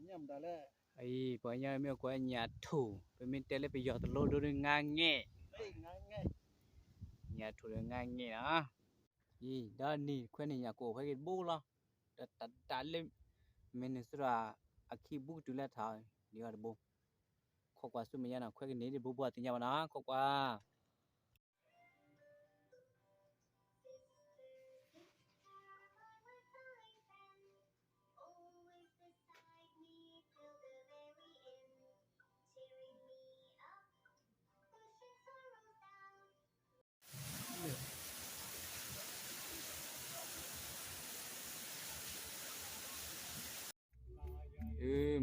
ညၣ်မတၤလဲၣ်. အံၤ ပှၤကညီမ့ၢ်အိၣ်ကိးညၣ်ထူၣ်, ပမ့ၢ်တဲလၢပယီၤတလိဒိဒီး ငါးငဲ့, ညၣ်ထူၣ်ဒီးငါးငဲ့နီၤ. အံၤ ဒီးနံၤခွဲးန့ၣ်ညၣ်ကိၣ်ဖဲက့ၤတဘိလီၤ. ဒီးတၢ်တၢ်လၢ Minnesota အခံဘူးကတုၤလၢထး ဒ်အီၤတဘိ. ခိးကွၢ်ဆူမဲာ်ညါနီၤ, ခွဲးကန့ၢ်ဒံးဘိဘိအသ့ၣ်ညါဘၣ်နီၤ, ခိးကွၢ်.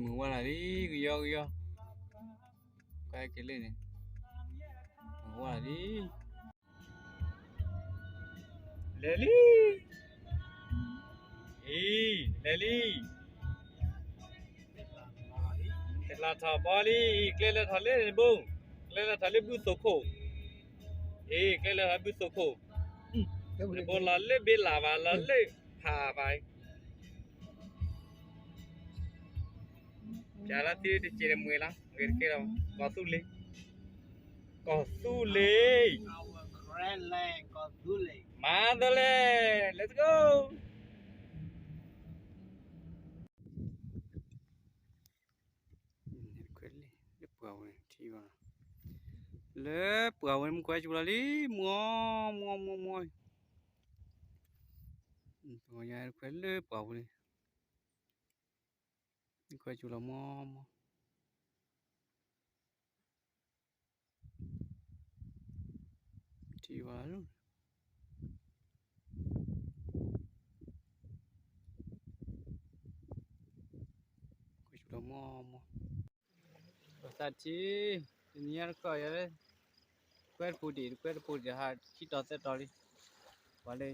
Mùi wa làlí, ghi yó ghi yó. Ka kì lì nè. Mùi wa làlí. Lèlí. Ì, lèlí. Tla thọ bò lì, ì, klei lọ thọ lé bô. Klei lọ thọ lé bô sổ khổ. Ì, klei lọ thọ bô sổ khổ. Bô lọ lé bê lả và lọ lé phà và. Chả lá tía đi chè mười lắm, người kia đâu, có tu lì. Có tu lì. Our grand land, có tu lì. Mandalay, let's go. လၢပှၢ်ဝဲန့ၣ် ထံဘၣ်, လၢပှၢ်ဝဲန့ၣ် မ့ၢ်ခွဲးစူၤလီၤလံ, မွီ မွီ မွီ မွီ, ပှၤညါခွဲးလၢပှၢ်ဝဲန့ၣ်, မ့ၢ်ခွဲးစူၤလီၤမွီ မွီ ထံဝဲလီၤ, ခွဲးစူၤလီၤမွီ မွီ, ပသးထံ, တနံၤညါတခီယၤလၢ ကွဲတပူၤဒံး ကွဲတပူၤဒံး ဟးခံတီၤသၢတီၤလံ, ပှၤလၢ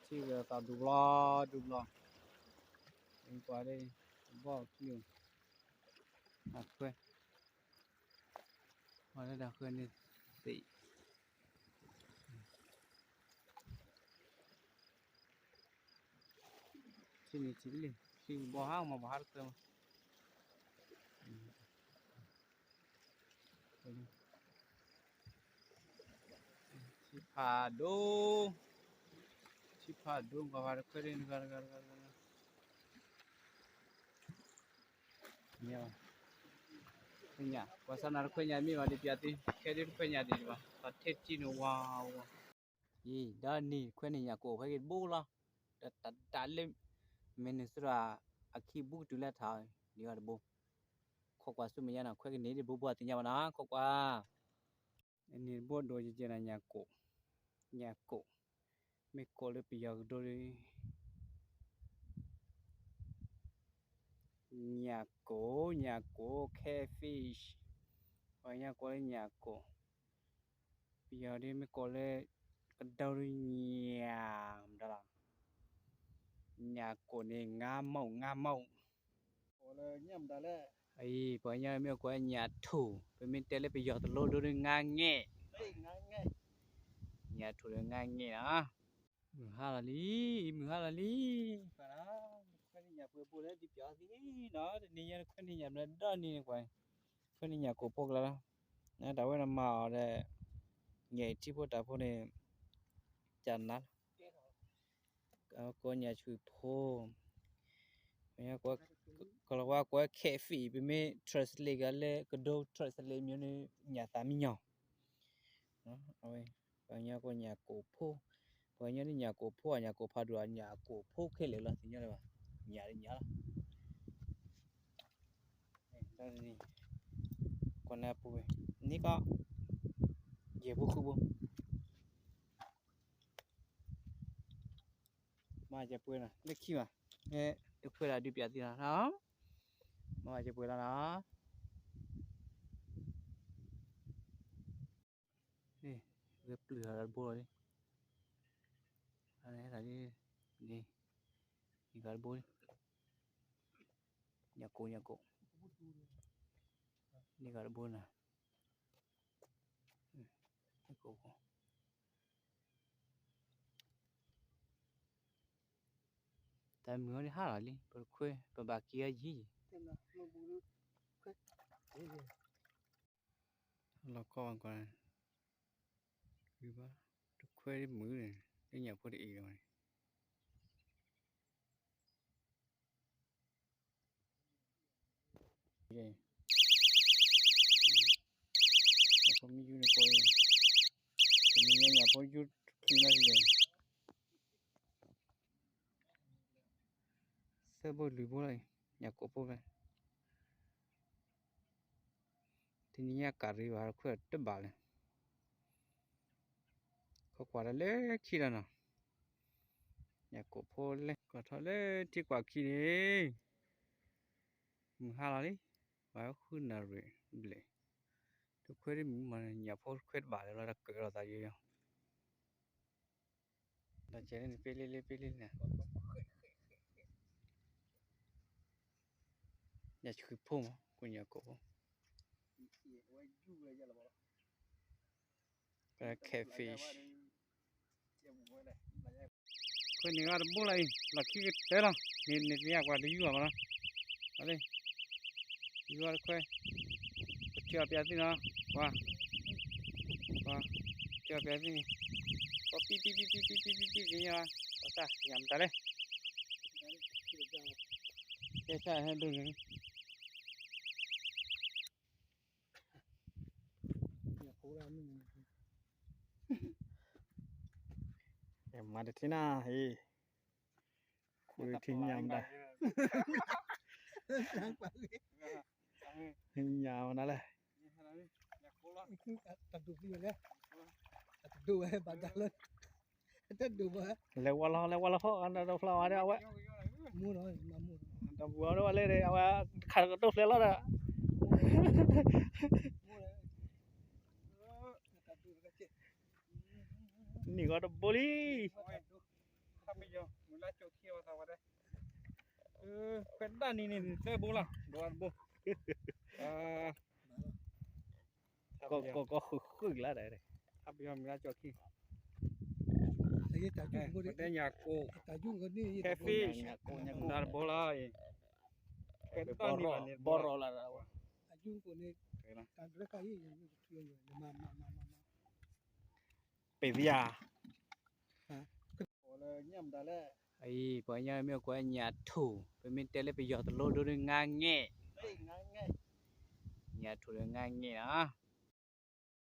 ထံဂၤသးဒူဘျီ ဒူဘျီ, ပှၤလၢ ဘီၣ်ခံ, အခွဲး ပှၤလၢတၢ်ဃၢန့ၣ်သ့ၣ်, ထံန့ၣ်ထံလံ, ထံဘီဟါမး ဘီဟါတခွဲးမး, ထံဖးဒိၣ်, ထံဖးဒိၣ် ပှၤဟါတခွဲးန့ၣ် တဂၤတဂၤတဂၤတဂၤ မ့ၢ်, ခွဲးညၣ် ပှၤစၢ်နၤတခွဲးညၣ်မ့ၢ်ဘၣ်ဒ်ပျးသ့, ခဲဒ်တခွဲးညၣ်ဒံးဘၣ်, ပှၤထဲထံန့ၣ်ဝါဝါ, အံၤ ဒီးနံၤခွဲးန့ၣ်ညၣ်ကိၣ်ဖဲက့ၤတဘိလီၤ, ဒီးတၢ်တၢ်လၢ Minnesota အခံဘူးကတုၤလၢထး ဒ်အီၤတဘိ, ခိးကွၢ်ဆူမဲာ်ညါနီၤ ခွဲးကန့ၢ်ဒံးဘိဘိအသ့ၣ်ညါဘၣ်နီၤ ခိးကွၢ် န့ၣ်တဘိဒိၣ်ကကဲနၤ ညၣ်ကိၣ်, ညၣ်ကိၣ်, မ့ၢ်ကိးလၢပယီၤကဒိဒီး ညၣ်ကိၣ်, ညၣ်ကိၣ် catfish, ပှၤကညီကိးလၢညၣ်ကိၣ်, ပယီၤဒ်မ့ၢ်ကိးလၢ ကဒိဒီးညၣ်, မတၤလီၤ, ညၣ်ကိၣ်န့ၣ် ငါးမုန့် ငါးမုန့်, အံၤ ပှၤကညီမ့ၢ်ကိးညၣ်ထူၣ်, ပမ့ၢ်တဲလၢပယီၤတလိဒိဒီး ငါးငဲ့, ညၣ်ထူၣ်ဒီးငါးငဲ့နီၤ, မုၢ်ဟါလီၤလံ, မုၢ်ဟါလီၤလံ, ပှၤနီၤ, ခွဲးန့ၢ်ညၣ်ပှဲၤဘိလၢဒ်ပျးသ့နီၤ, တနံၤညါခွဲးန့ၢ်ညၣ်ဘျဲၣ်ဒီနံၤန့ၣ်ကွၢ်, ခွဲးန့ၢ်ညၣ်ကိၣ်ဖိကျါလီၤ, တၢ်ဝဲနမၤအီၤဒီး ညၣ်အံၤထံဖိတၢ်ဖိန့ၣ် ကနၤလီၤ ကိးညၣ်ဆူၣ်ဖိ, ကလၤဝါကိး catfish, ပမ့ၢ် translate ကလၢကဒိ translate မ့ၢ်န့ၣ် ညၣ်သးမံညီၤ, အဝဲ ပှၤကညီကိးညၣ်ကိၣ်ဖိ, ပှၤကညီဒ်ညၣ်ကိၣ်ဖိ ညၣ်ကိၣ်ဖးဒိၣ် ညၣ်ကိၣ်ဖိခဲလၢာ်လီၤ သ့ၣ်ညါလၢၤဘၣ်, ညၣ်ဒ်ညၣ်လီၤ ကွၢ်နၢ်ပူၤဝဲ, န့ၢ်ကီၢ်, ယဲၢ်ဘိဃုဘိ, မၤစၢၤပှဲၤနီၤ လၢခံဘၣ်, တခွဲးဒၣ်ဒုးပျးသ့လီၤ, မၤစၢၤပှဲၤလီၤနီၤ. ဂဲၤပျုၢ်ဟးတဘိလီၤ, န့ၣ်ဂၤတဘိလံ, ညၣ်ကိၣ် ညၣ်ကိၣ်, န့ၣ်ဂၤတဘိနၤ, ညၣ်ကိၣ် တၢ်မုာ်အီၤဒ်ဟးလီၤလံ ပတခွဲ ပဘၣ်က့ၤအယံၤယံၤ, လီၤကီၢ်ကွၢ်, တခွဲဒ်မုာ်န့ၣ် လၢညၣ်ဖိတအံၤလီၤန့ၣ် ညၣ်ဖိမ့ၢ်ယူၤန့ၣ်ကိးအံၤ, တနံၤညါညၣ်ဖိယူၤတချုးနီၤဒ်လဲၣ်, သၢဘိလွံၢ်ဘိလီၤအံၤ, ညၣ်ကိးဖိဖဲ တနံၤညါကးရံးဘၣ်ခွဲးတဘၣ်လဲၣ်, ခီကွၢ်တၢ်လၢခံလီၤနီၤ, ညၣ်ကိးဖိလဲၣ် ကွၢ်ထီၣ်လၢထံကွၢ်ခံန့ၣ်, မုၢ်ဟါလီၤလံ, ဝဲဃုနၣ်ရံၣ်ဘျဲၣ်, တခွဲဒ်မုာ်မး ညၣ်ဖိခွဲးတဘၣ်လၢၤလီၤ တၢ်ကၢးလိာ်သးယိယိ တၢ်ကဲန့ၣ် ပ့လ့လ့ ပ့လ့လ့, ညၣ်ဆှုၣ်ဖိမး ကိးညၣ်ကိးဖိ, catfish, ခွဲးန့ၣ်ဂၤတဘိလီၤအံၤ လီၢ်ခံကတၢၢ်လီၤ, န့ၣ်န့ၣ်သ့ၣ်ညါကွၢ်တယူၤဘၣ်မးလီၤ, လီၤလံ, ယူၤဝဲတခွဲး, ကထံၣ်အီၤပျးသ့ၣ်နီၤ, ကွၢ်, ကွၢ်, ထံၣ်အီၤပျးသ့ၣ်န့ၣ်, ကီပံပံပံပံပံပံပံပံသ့ၣ်ညါ, ပှၤတၢ်ညၣ်မတၤလဲၣ်, ကဲဆၣ်ဟဲဒိၣ်န့ၣ် မၤတထံၣ်နၤအံၤ, ခိၣ်ထံၣ်ညၣ်မတၤ, ညၣ်မတၤလဲၣ်, တဒိၣ်ဝဲဘၣ်ဒါလၢ တဒိၣ်ဝဲ, လဲၤဝါလီၤ လဲၤဝါလီၤဖီၣ် တဖျါဝဲဒၣ်အဝဲ, တဘူးအီၤဒ်ဝဲလဲၣ် အဝဲ တခါကတိၢ်ဖျဲးလီၤဒီး နံၣ်ဂီၤတဘိလံ, ခွဲးဒၣ်နံၤန့ၣ် သၢဘိလီၤ ဒိးတဘိ, ကီကီကီဃုာ်ဃုာ်လၢဒၣ်, ပတဲညၣ်ကိး, catfish, ဒၣ်တဘိလီၤ, ခွဲးဒၣ်နံၤန့ၣ် ဘီရီလၢဒၣ်ဝဲ, ပ့ၤသံယၤ, အံၤ ပှၤညါမ့ၢ်ကွၢ်ညၣ်ထူၣ် ပမ့ၢ်တဲလၢပယီၤတလိဒိဒ်ငါးငဲ့, ညၣ်ထူၣ်ဒီးငါးငဲ့နီၤ